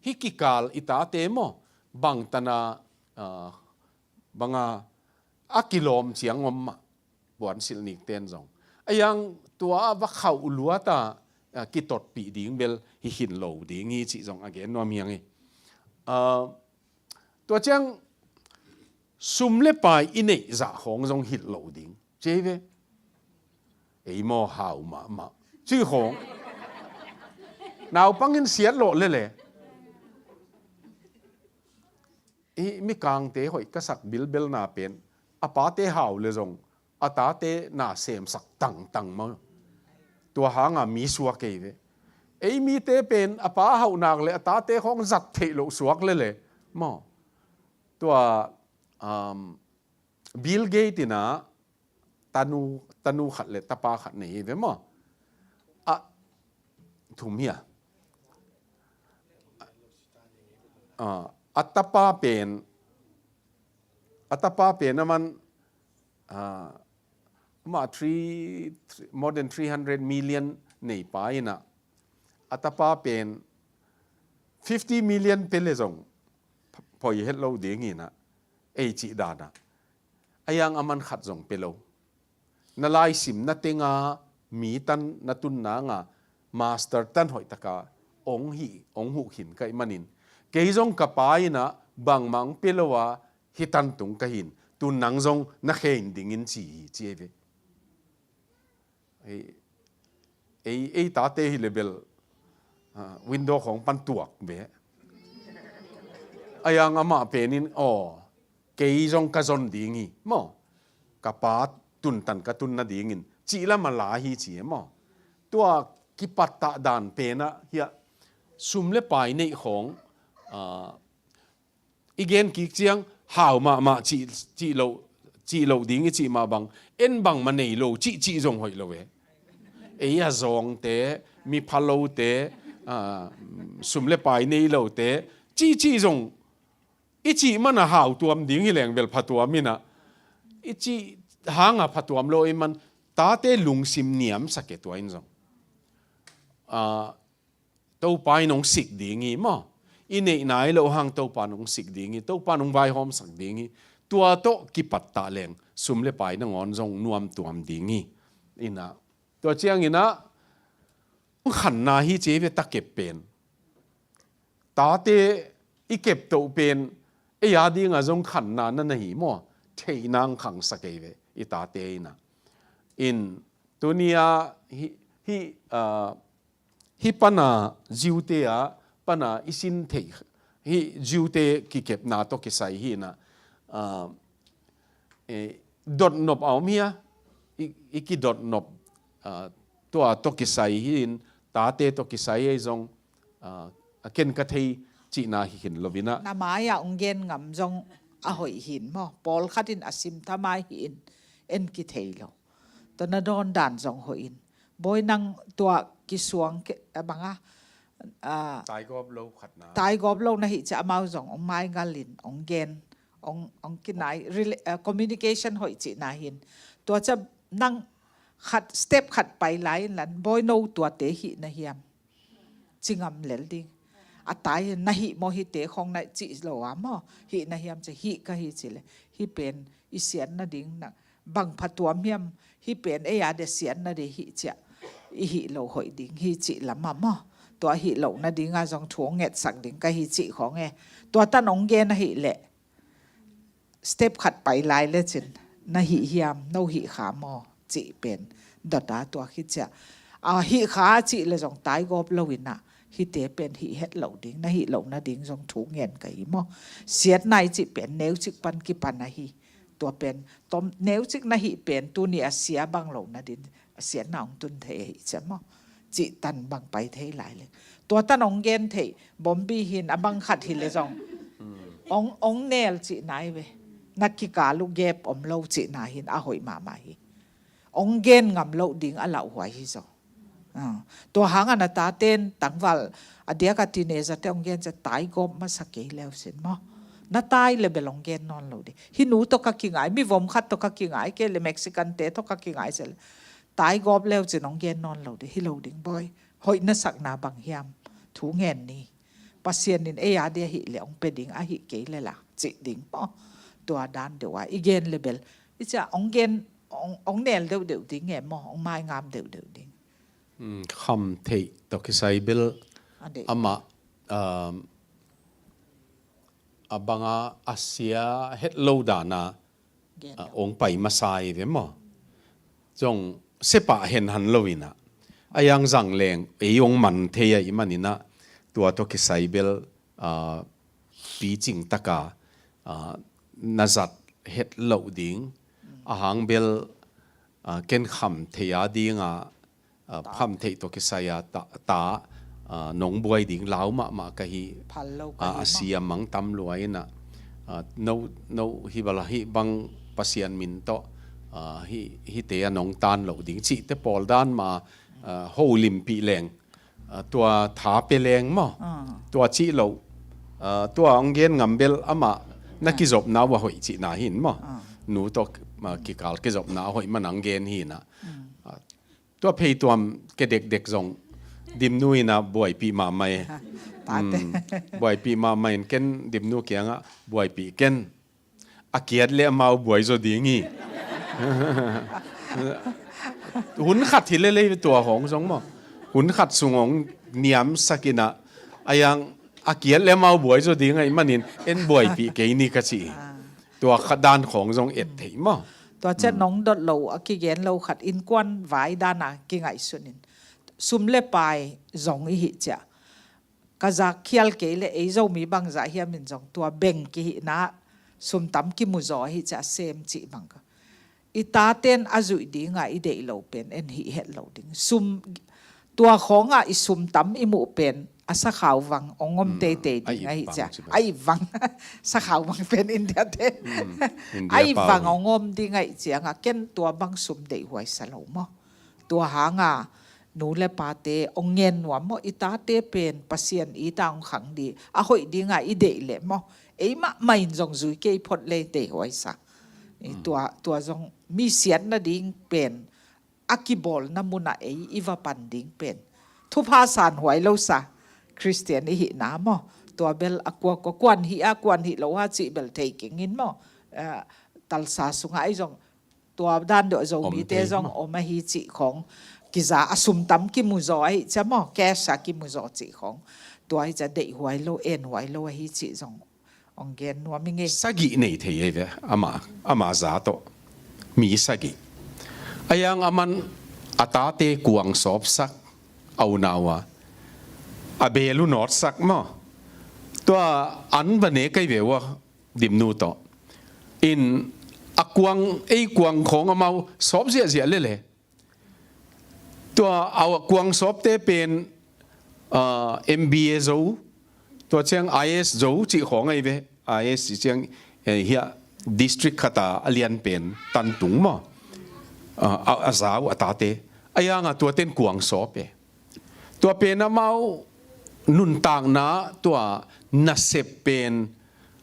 Hih kikal i tate maw, bangtan a, ah, banga a kilawm ciang om mah, puansilh nikten zong. A yang tua a va khauh luat a, a, kitotpih ding bel hi khin lo ding hi cih zong a gen nuam hi ing e. A, tua ciang sum le pai i neih zah khawng zong hilh lo ding. Ci hi ve. Ei maw hau mahmah. Ci khawng. Naupangin siat lawh lele. I mikangte hoih ka sak bilbelna pen, a pate hau le zong, a tate na semsak tangtang maw. Tua hanga mi suak ei ve. Ei mite pen, a pa hauh nak le, a tate khawng zat theih loh suak lele. Maw. Tua, um, Bill Gates in ah, tanu, tanu khat le tapa khat nei hi ve maw. A, thum hi a. A, a tapa pen, a tapa pen aman, a, amah three, more than three hundred million nei pa in ah, a tapa pen fifty million pe le zong poi het lo ding hi in ah, ei cih dan ah. A yang aman khat zong pe lo. Na laisim na tenga mi tan na tun nanga master tan hoih taka ong hi, ong huh khin ka hih manin, kei zong ka pa in ah bangmah ong pe lo a, hi tan tung ka hin, tun nang zong na khe in dingin ci hi, ci ei ve. Ei, ei, ei tate hi le bel, ah, window khawng pan tuak ve. A yang amah penin, aw, kei zong ka zon ding hi maw. Ka pa tuntan ka tun nadingin cih lam a la hi ci e maw. Tua kipattah dan pen ah hiah sum le pai neih khawng, ah, i gen kik ciang hau mahmah cih, cih loh, cih loh ding i cih mah bang, en bangmah nei lo cih, cih zong hoih lo e. Ei a zawngte, mi phalote, ah, sum le pai nei lote, cih, cih zong i cih man a hau tuam ding hi leng bel phatuam in ah, i cih hanga phatuam lo i man, tate lungsim niamsak e tua in zong. Ah, Topa in hong sik ding hi maw. I neih nai loh hang Topa in hong sik ding hi, Topa in hong vaihawmsak ding hi. Tua tawh kipattah leng sum le pai nangawn zong nuam tuam ding hi. In ah, tua ciangin ah, khanna hi ci ei ve, takep pen. Tate i kep toh pen, ei a dinga zong khanna na na hi maw. Theihna khangsak ei ve, i tate in ah. In, tuni a hi, hi, ah, hih pana ziute a, pana i sin theih, hih ziute kikepna tawh kisai hi in ah, ah, eh, dotnop a om hi a, i, i kidotnop, ah, tua tawh kisai hi in, tate tawh kisai ei zong, ah, a ken ka thei cihna hi khin lo in ah. Na mai-ah ong gen ngam zong a hoih hi in maw, pawlkhat in a sim thamai hi in, en kithei lo. Tua na dawn dan zong hoih in. Bawi nang tua kisuang ke, a banga, a, taigawp lo khatna, taigawp lo na hih ciah amau zong ong maingalin, ong gen, ong, ong kinai, rela-, a, communication hoih cihna hin. Tua ciah nang khat, step khat pai lai in lan, Bawi, no tuate hih na hiam? Ci ngam lel ding. A tai na hih maw, hihte khong na cih lo a maw, hih na hiam? Ci, hih ka hi ci le, hih pen i siatna ding na bang phatuam hiam? Hih pen ei a dia siatna ding hih ciah i hih lo hoih ding hi cih lam a maw. Tua hih lo nadinga zong thu ong ngetsak ding ka hi cih khong e. Tua tan ong gen ahih leh step khat pai lai lecin, na hih hiam, no hih kha maw, cih pen dot a tua khit ciah, a, hih kha cih le zong taigawp lo in ah, hihte pen hih het lo ding, na hih lo nading zong thu ngen ka hi maw. Siatna i cih pen neucik pan kipan ahi. Tua pen tom, neucik na hih pen tuni a sia bang lo nading a siatna ong tun thei ahi ciah maw, cih tan bang pai thei lai le. Tua tan ong gen thei, Bombi hin a bang khat hi le zong ong, ong nel cihna hi ve. Na kikal uh gap om lo cihna hin a hoih mahmah hi. Ong gen ngam lo ding a lauhuai hi zong. A, tua hanga na taten tangval a diaka teenager te ong gen ciah taigawp masa kei leu sin maw. Na tai le bel ong gen nawn lo ding. Hih nu tawh ka kingai, mivom khat tawh ka kingai, kei le Mexican te tawh ka kingai ciah le taigawp leu cin ong gen nawn lo ding, hi lo ding Bawi. Hoih na sakna bang hiam? Thu ngen ni. Pasian in ei a dia hih le ong pe ding, ahih kei le la cih ding maw. Tua dan deuh a i gen le bel i ciah ong gen, ong, ong nel deuhdeuh ding e maw, ong maingam deuhdeuh ding. Hmm, kham theih tawh kisai bel a deih. Amah, um, a banga a sia het lo dana, gen a, lo. Ong pai masa hi ve maw. Zong sepah hen han lo in ah, a yang zang leng ei ong man thei ahih manin ah, tua tawh kisai bel, a, picing taka, a, na zat het loh ding, a hang bel, a, ken kham theih a dinga, a, phal, pham theih tawh kisai a ta, ta, a, nong buai ding lau mahmah ka hi. Phal lo ka, a, hi a maw. Sia mang tam lua in ah, a, no, no hi bala hih bang Pasian min tawh, a, hih, hihte a nong tan lo ding cihte pawl dan mah, a, holimpih leng, a, tua tha pe leng maw. A. Tua cih lo, a, tua ong gen ngam bel amah na, a, kizopna uh a hoih cihna hin maw. A. Nu tawh, a, kikal kizopna a hoih man ang gen hi in ah. Mm. A, tua pheituam ke dekdek zong Dimnu in ah buaipih mahmah e. Tate. Mm, buaipih mahmah in ken Dimnu kiangah buaipih ken. A kiat le amau buai zaw ding hi. Hun khat hi lel ei ve tua hong zong maw. Hun khat sung hong niamsak in ah, a yang a kiat le amau buai zaw ding ahih manin en buaipih kei ni ka ci hi. A. Tua khat dan khong zong et theih maw. Tua ciah, mm, nong dot lo a kigen lo khat, innkuan vai dana kingaihsun in, sum le pai zong i hih ciah, ka zak khial kei le ei Zomi bangzah hiam in zong tua bank kihihna sum tam kimu zaw ahi ciah sem cih bang ka. I taten a zuih dinga i deih lo pen en hih het lo ding. Sum, tua khawngah i sum tam i muh pen a sakhau vang ong om, mm, teitei ding ahi ciah. A ip vang. Sakhau vang pen India te. Mm, India pau hi. A ip vang ong om ding ahi ciangah ken tua bang sum deihhuai sa lo maw. Tua hanga nu le pate ong ngen nuam maw, i tate pen Pasian it a ong khang ding, a hoih dinga i deih leh maw, ei mahmah in zong zui kei phot le deihhuai sa. I, mm, tua, tua zong mi siat nading pen a kibawlna munah ei i va pan ding pen thupha sanhuai lo sa Khristian i hihna maw. Tua bel a kua, kua, kuan hih a, kuan hih lo a cih bel thei keng in maw. Eh, Talsa sungah ei zong tua dan deuh Zomite zong om ahi cih khong. Kiza a sum tam kimu zaw ahi ciah maw, cash a kimu zaw cih khong. Tua hi ciah deihhuai lo, enhuai lo ahi cih zong ong gen nuam i ngei. Sagih nei thei ei ve, ama, ama za tawh. Mi sagih. A yang a man a tate kuang sawpsak, a unau a, a belu nawtsak maw. Tua an va ne kai ve ua, Dimnu tawh. In a kuang, ei kuang khawng amau sawp ziahziah lele. Tua a kuang sawpte pen, ah, M B A zo, tua ciang I A S zo cih khawng ahi ve. I A S cih ciang, eh, hiah district khata a lian pen tantung maw. Ah, a, a zau a tate. A yanga tuaten kuang sawp e. Tua pen amau nuntakna tua nasep pen,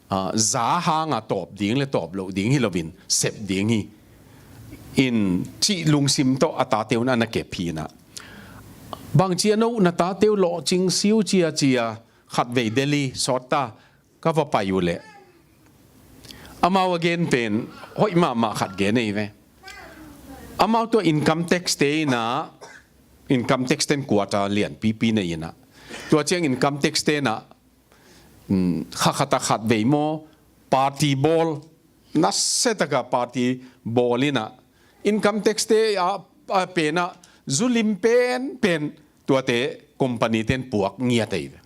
ah, za hanga tawp ding le tawp loh ding hi loin sep ding hi. In cih lungsim tawh a tate un a na kep hi inah. Bangci a no na tate uh lawhcing siu ciacia khatvei Delhi sawt ta ka va pai uh leh. Amau a gen pen hoih mahmah khat gen ei ve. Amau tua income tax te inah, income tax ten quarter lianpipi nei inah. Tua ciang income tax te inah, mm, kha khat a khatvei maw, party bawl, nasetaka party bawl inah. Income tax te a, a pen ah, zu lim penpen tuate company ten puak ngiat ei ve.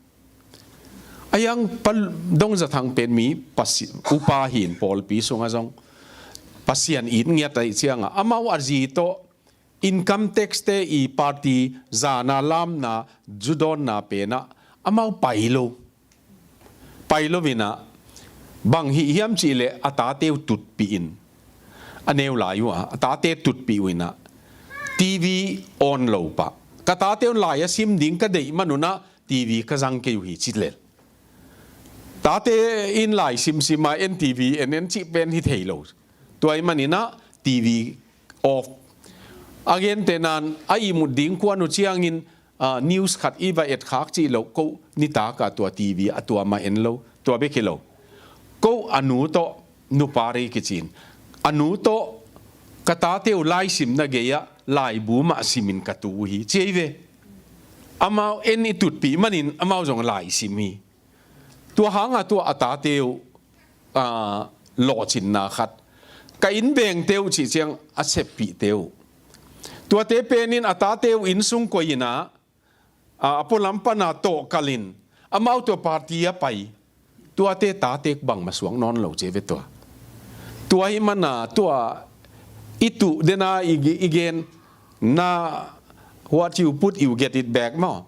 A yang pa Dongza Thang pen mi pasi-, upa hin pawlpi sungah zong Pasian it ngiat ei ciangah, amau a zi tawh income tax te i party zana lamna zu dawnna pen ah amau pai lo. Pai lo inah, bang hih hiam cih leh a tate uh tutpih in, a neu lai uh a, a tate tutpih uh inah, TV on lo pah. Ka tate un lai a sim ding ka deih man un ah TV ka zang kei uh hi ci lel. Tate in lai simsim a en, TV en en cih pen hi thei lo. Tua ahih man inah TV off. A gentehna in a ihmut ding kuan uh ciangin, ah, news khat i va et khak cih loh, ko nitak a tua TV a tua mah en lo, tua bek hi lo. Ko a nu tawh, nupa rei kici in, a nu tawh ka tate uh laisimna gei-ah laibu mah simin ka tu uh hi ci ei ve. Amau en i tutpih manin amau zong laisim hi. Tua hanga tua a tate uh, ah, lawhcinna khat. Ka inn bengte uh cih ciang a seppihte uh. Tuate penin a tate uh inn sung koi inah, ah, a pualam pana tawh kalin, amau tua party a pai. Tuate tate bangmah suak nawn lo ci ei ve tua. Tua ahih mana tua i tuh dena i, i gen na, what you put, you get it back maw.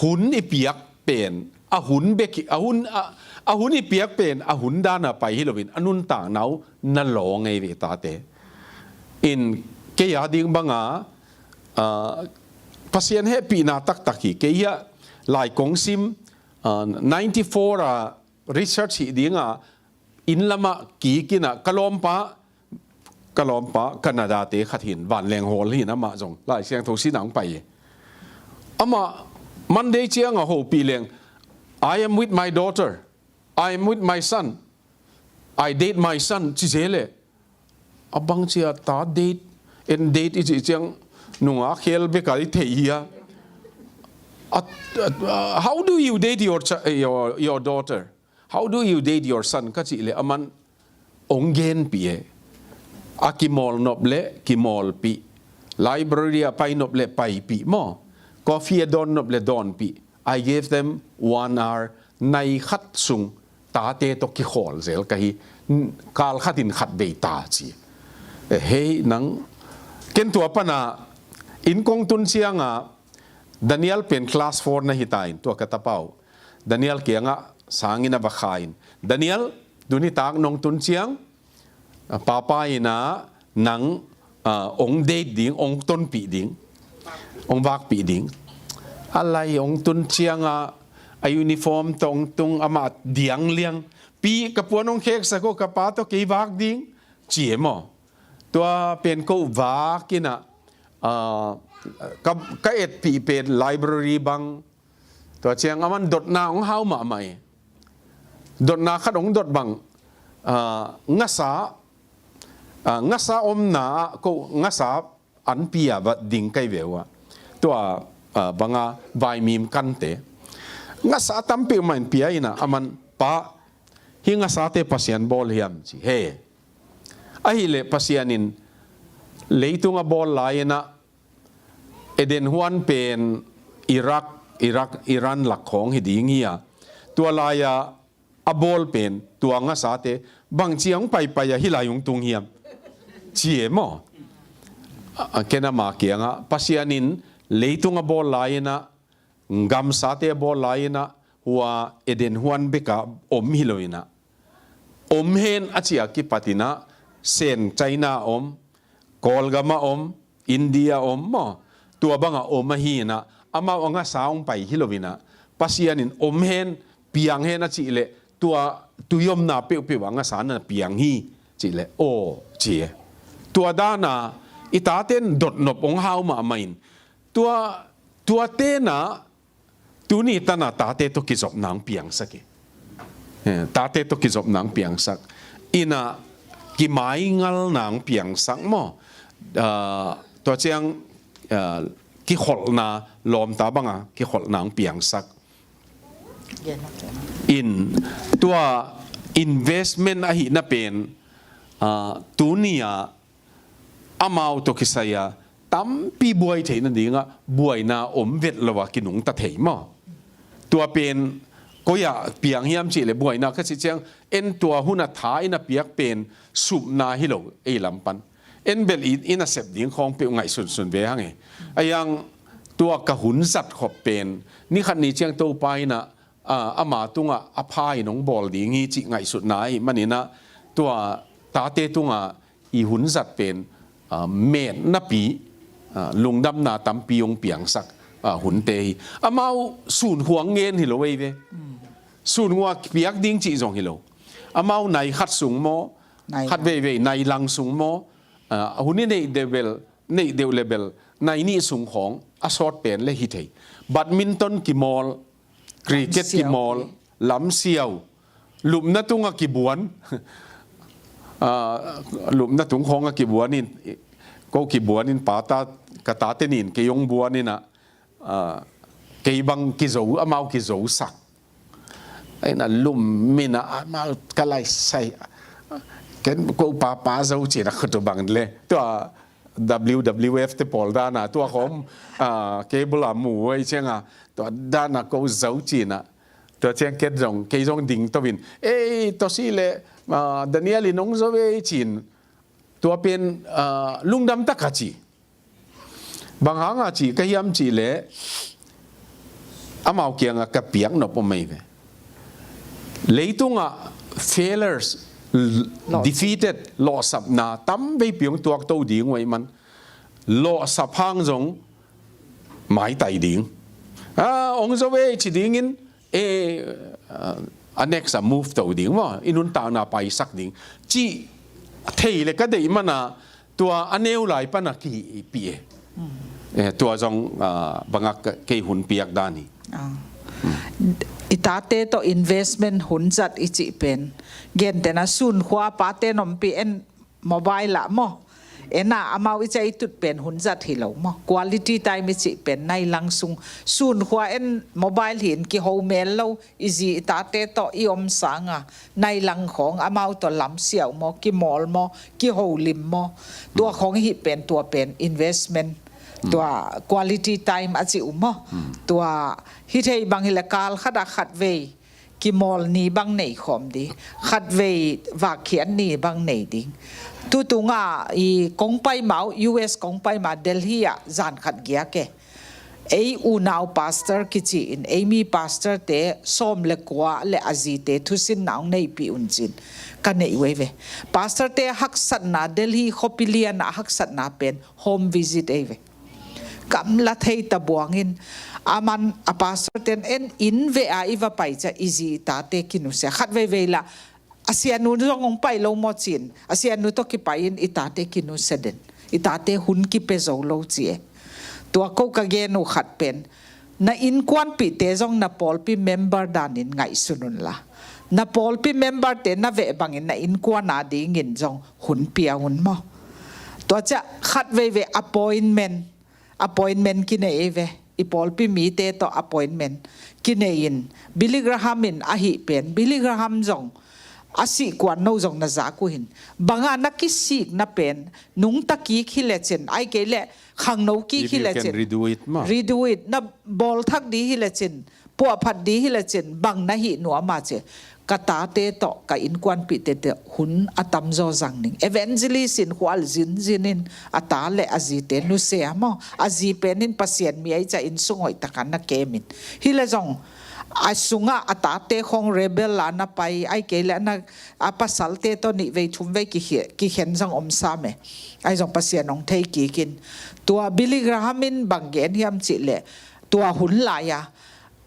Hun i piak pen, a hun bek, a hun, a, a hun i piak pen a hun dana pai hi loin a nuntakna uh na lawng ei ve tate. In kei a ding banga, ah, Pasian hehpihna taktak hi. Kei hiah lai kong sim, ah, ninety four a research hih dinga inn lamah kik inah ka lawmpa, ka lawmpa Canada te khat hin, Vanleng Hall hin, amah zong Lai Siangtho sin a hong pai hi. Amah Monday ciangah hopih leng, "I am with my daughter, I am with my son, I date my son," ci zel e. A bangci a ta date, en date i cih ciang nungak khel bek a i theih hi a. A, a, a, "How do you date your cha-, your, your daughter? How do you date your son?" ka cih leh aman hong genpih e. A kimawl nop leh kimawlpih. Library a pai nop leh paipih maw. Coffee a dawn nop leh dawnpih. I gave them one hour. Nai khat sung tate tawh kikhawl zel ka hi. Kal khatin khat vei ta ci. Eh, hei nang, ken tua pana inn kong tun cianga Daniel pen class four na hi ta in, tua ka tapa uh Daniel kiangah sangin a va kha in, "Daniel, tuni tak nong tun ciang, ah, papa in ah nang, ah, hong date ding, hong tonpih ding, hong vakpih ding." A lai hong tun ciangah a uniform tawh hong tung, amah diang liang. "Pi, ka puan hong kheksak o, ka pa tawh kei vak ding," ci e maw. Tua pen ko vak in ah, ah, ka, ka etpih pen library bang. Tua ciang aman dotna hong hau mahmah e. Dotna khat hong dot bang, ah, ngasa, ah, ngasa omna ah ko ngasa an pia va ding kai ve uh a. Tua, ah, banga vaimim kante. Ngasa tampi mah in pia in ah aman, "Pa, hih ngasate Pasian bawl hiam?" ci. He. Ahih leh Pasian in leitung a bawl lai in ah Eden huan pen Iraq, Iraq, Iran lak khawng hi ding hi a. Tua lai-a a bawl pen tua ngasate bangci hong paipai a hih lai hong tung hiam? Ci e maw. A, a, ken ama kiangah Pasian in leitung a bawl lai in ah, gamsate a bawl lai in ah, hua Eden huan bek a om hi lo in ah, om hen a cih a kipat in ah, Sen China a om, Kawlgam a om, India a om maw, tua bang a om ahi in ah, amau a ngasa hong pai hi lo in ah, Pasian in om hen, piang hen a cih leh, tua tui omna peuhpeuh ah ngasa na piang hi cih leh, aw, ci e. Tua dan a i tate in dotnop hong hau mahmah in, tua, tua ten ah tuni tan ah tate tawh kizopna hong piangsak hi. Eh, tate tawh kizopna hong piangsak. In ah kimaingalna hong piangsak maw. Ah, tua ciang, ah, kikholhna, lawmta bang a kikholhna hong piangsak. In tua investment ahihna pen, ah, tuni ah amau tawh kisai a tampi buai theih nading ah buaina om vet lo a kinungta thei maw. Tua pen koi ah piang hiam cih leh, buaina ka cih ciang, en tua hun a tha in a piak pen supna hi lo ei lam pan. En bel i, i nasep ding khawng peuh ngaihsunsun ve hang e. A iang tua ka hun zat khop pen, ni khat ni ciang Topa in ah, ah, ama tungah a pha in hong bawl ding hi cih ngaihsutna ahih manin ah, tua tate tungah i hun zat pen, ah, metnapi, ah, lungdamna tampi hong piangsak, ah, hunte hi. Amau sun khuang ngen hi lo ei ve. Sun khuang piak ding cih zong hi lo. Amau nai khat sung maw, nai khat lang, veivei nai lang sung maw, ah, a hun i neih deuh bel, neih deuh le bel, nai nih sung khawng a sawt pen le hi thei. Badminton kimawl, cricket kimawl, lamsiau, lupna tung a kibuan, ah, lupna tung khawng a kibuan in, ko kibuan in pa ta, ka tate nin kei hong buan in ah, ah, kei bang kizo, amau kizosak. Ai na lum min a, amau ka lai sai. Ken ko papa zo cin a khutu bang le. Tua W W F te pawl dan a, tua khawng, ah, cable a mu ei ciang a, tua dan a ko zo cin a. Tua ciang ket zong, kei zong ding to in. Ei, to si le, ah, Daniel in hong zo ei cin. Tua pen, ah, lungdam tak a ci. Bang hang a ci ka hiam cih leh, amau kiangah ka piak nop om ei ve. Leitungah failures, l-, lawh, defeated, lawhsapna tam veipi hong tuak to ding uh ahih man, lawhsap hang zong maitai ding. Ah, hong zo ei ci dingin, eh, ah, a next a move to ding maw, i nuntakna paisak ding cih thei le ka deih man a, tua a neu lai pan a kihihpih e. Eh, tua zong, ah, bangah ka, kei hun piak dan hi. Ah. I tate tawh investment hun zat i cih pen, gentehna sun khua pate nompi en mobile ah maw, en a amau i cih i tut pen hun zat hi lo maw. Quality time i cih pen nai lang sung, sun khua en mobile hi in kiho mel lo, i zi i tate tawh i om sang a, nai lang khawng amau tawh lamsiau maw, kimawl maw, kiholim maw, tua khawng hi pen, tua pen investment, tua quality time a ci uh maw. Tua hi thei bang hi le kal khat a khat vei kimawl ni bang nei khawm ding, khat vei vakkhiat ni bang nei ding. Tutung a i kong pai ma uh, U S kong pai ma, Delhi ah zan khat giak e. Ei unau pastor kici in, ei mi pastor te sawm le kua le a zite thusinna hong neihpih un cin ka neih uh ei ve. Pastor te haksatna, Delhi khuapi lian a haksatna pen home visit ei ve. Gamla thei ta buang in, aman a pastor ten en inn veh a i va pai ciang i zi i tate kinusia. Khat veivei la a sianu zong hong pai lo maw cin, a sianu tawh kipai in i tate kinusia den, i tate hun kipia zo lo ci e. Tua ko ka gen uh khat pen, na innkuanpihte zong na pawlpi member danin ngaihsun un la, na pawlpi member te na veh bangin na innkuan a dingin zong hun pia un maw. Tua ciang khat veivei appointment, appointment kinei ei ve. I pawlpi mite tawh appointment kinei in, Billy Graham in ahi pen, Billy Graham zong a sih kuan no zong na zak uh hin. Banga na kisikna pen nungta kik hi lecin, ai kei le khangno kik hi lecin, if you can redo it maw, redo it, na bawlthak di hi lecin, puahphat di hi lecin, bang na hih nuam a ci. Ka tate tawh ka innkuanpihte tawh hun a tamzaw zang ning. Evangelist in khual zinzin in a ta le a zite nusia maw. A zi pen in Pasian mi ai ciang inn sung hoih takin na kem in. Hi le zong a sungah a tate khawng rebel a na pai, ai kei le na a pasalte tawh nih vei thum vei kikhe-, kikhen zong om sam e. Ai zong Pasian hong thei kik in. Tua Billy Graham in bang gen hiam cih leh, tua hun lai-a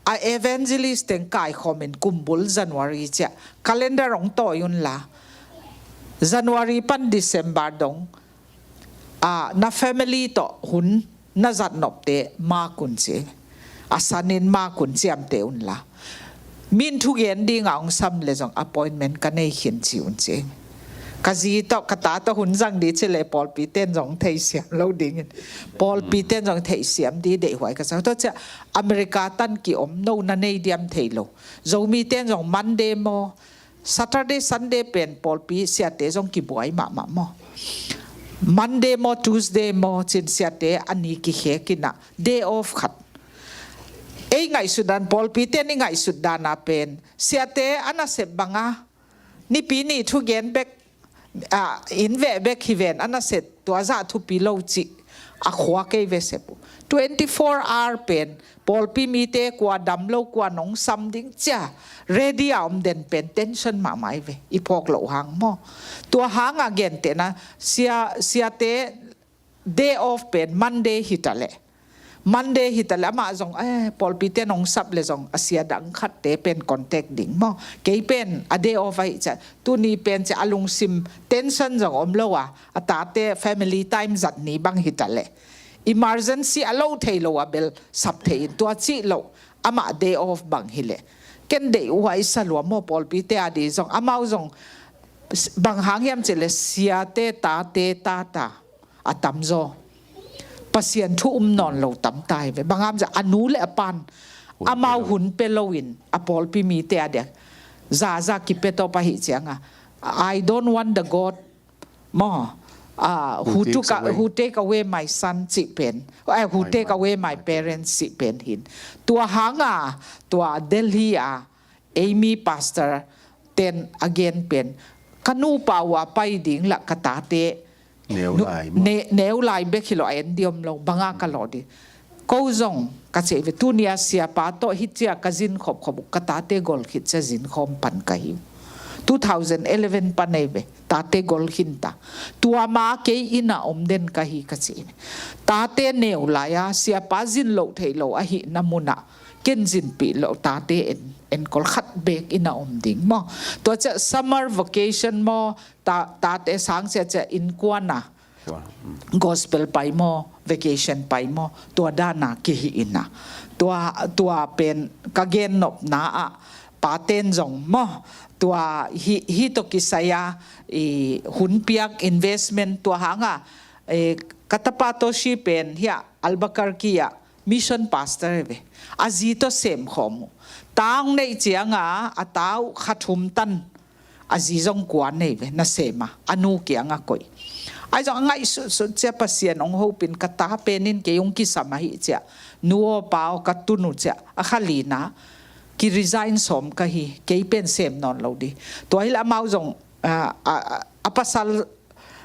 a evangelist teng kaikhawmin kumbul January ciah calendar hong tawi unla, January pan December dong, a, na family tawh hun na zatnopte makun ci. A sanin makun ciamte unla, min thugen dinga hong sam le zong appointment ka nei khin ci un ci. Ka zi tawh ka ta tawh hun zang di ci le pawlpi ten zong theisiam lo dingin, pawlpi ten zong theisiam di deihhuai ka sa. Tua ciah America tan ki om no na nei diam thei lo. Zomi ten zong Monday maw, Saturday, Sunday pen pawlpi siate zong kibuai mahmah maw. Monday maw, Tuesday maw, cin siate a ni kikhek inah day off khat. Ei ngaihsut dan, pawlpi ten i ngaihsut dana pen siate a nasep banga nipi ni thugen bek, a, in veh bek hi ven, a nasep tua zah thupi lo cih a khua kei ve sep uh. Twenty four hour pen pawlpi mite kua dam lo, kua nong sam ding cia ready a om den pen tension mahmah i ve, i phawk loh hang maw. Tua hanga gentehna sia, siate day off pen Monday hita leh. Monday hita leh amah zong, eh, pawlpite nong sap le zong a sia dang khatte pen contact ding maw. Kei pen a day off ahi cia, tuni pen cia a lungsim tension zong om lo a, a tate family time zat ni bang hita leh. Emergency a lo thei lo a bel sap thei in tua cih lo, amah day off bang hileh. Ken deih uh a i sa lua maw pawlpite a di zong, amau zong bang hang hiam cih leh siate tate tata a tamzaw Pasian thu um nawn lo tamta hi ve. Bang hang hiam cih leh a nu le a pan amau hun pe loin a pawlpi mite a diak zaza kipe tawp ahi cianga, "I don't want the God maw, ah, who took a, who take away my son," cih pen, eh, "who take away my parents," cih pen hin. Tua hanga tua Delhi a Amy pastor ten a gen pen, ka nupa uh a pai ding lah ka tate neu lai maw, ne-, neu lai bek hi lo a en di om lo, banga ka lawh di. Ko zong ka cih ve, tunia siapa tawh hi cia ka zin khopkhop uh, ka tate gol khit cia zin khawm pan ka hi uh. Two thousand eleven pan ei ve, tate gol khinta. Tua ma kei ina om den ka hi ka cih ve. Tate neu lai-a siapa zin loh theih lo ahihna munah ken zinpih loh tate en, enkol khat bek ina om ding maw. Tua cia summer vacation maw, ta, tate sang cia cia innkuana gospel pai maw, vacation pai maw, tua dana kihi ina. Tua, tua pen ka gennopna ah paten zong maw, tua hi, hi tawh kisai-a i hun piak investment tua hanga, eh, ka tapa tawh si pen hia Albuquerque ah mission pastor hi ve. A zi tawh sem khawm uh. Tang neih cianga a tau kha thum tan a zi zong kua nei ve, na sema a nu kianga koih. Ai zong a ngaihsutsut cia Pasian hong hopin ka ta penin kei hong kisam ahi cia, nu aw pa aw ka tun uh cia, a kha lina ki resign sawm ka hi, kei pen sem nawn lo di. Tua hileh amau zong, a, a, a pasal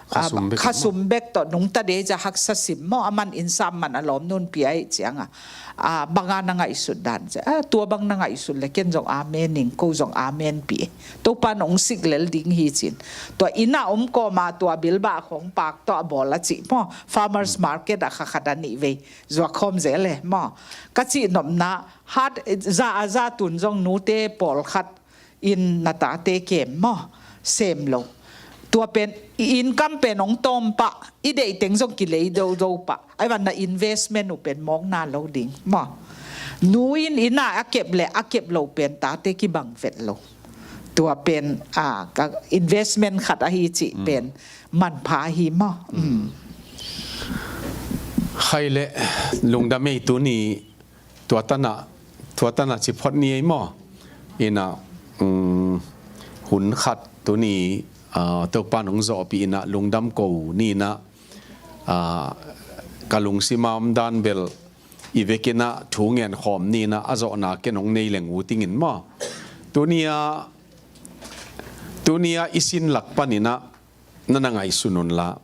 khasum bek tawh nungta dei cia haksa sim maw, aman innsam man a lawm nun pia ih cianga, a, banga na ngaihsut dan cia, a, tua bang na ngaihsut le ken zong amen ing, ko zong amen pi. Topa nong sik lel ding hi cin. Tua ina om kawma tua bilbah khong pak tawh a bawl a cih maw, farmers market a kha khat a nih vei zuak khawm zel e maw. Ka cih nopna hat za a za tun zong nute pawlkhat in na tate kem maw, sem lo. Tua pen i income pen hong tawm pah, i deih teng zong kilei dodo pah. Ai van na investment uh pen mawkna lo ding maw. Nu in ina a kep le a kep lo pen tate kibang vet lo. Tua pen, a, ka investment khat ahi cih pen manpha hi maw. Khai le lungdam ei tuni. Tua tanah, tua tanah ci phot ni ei maw. Ina, um, hun khat tuni, ah, Topa nong zawhpih ina lungdam ko ni ina, ah, ka lungsima om dan bel i vekina thu ngen khawm ni ina a zawhna ken hong nei leng uh tingin maw. Tunia, tunia i sin lak pan ina na na ngaihsun unla.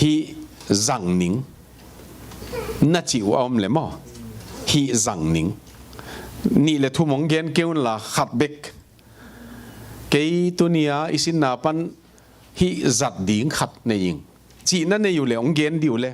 Hih zang ning na cih uh a om le maw? Hih zang ning. Nih le thum hong gen kei unla khat bek. Kei tunia i sinna pan hih zat ding khat nei ing. Cih na nei uh le hong gen dih uh le.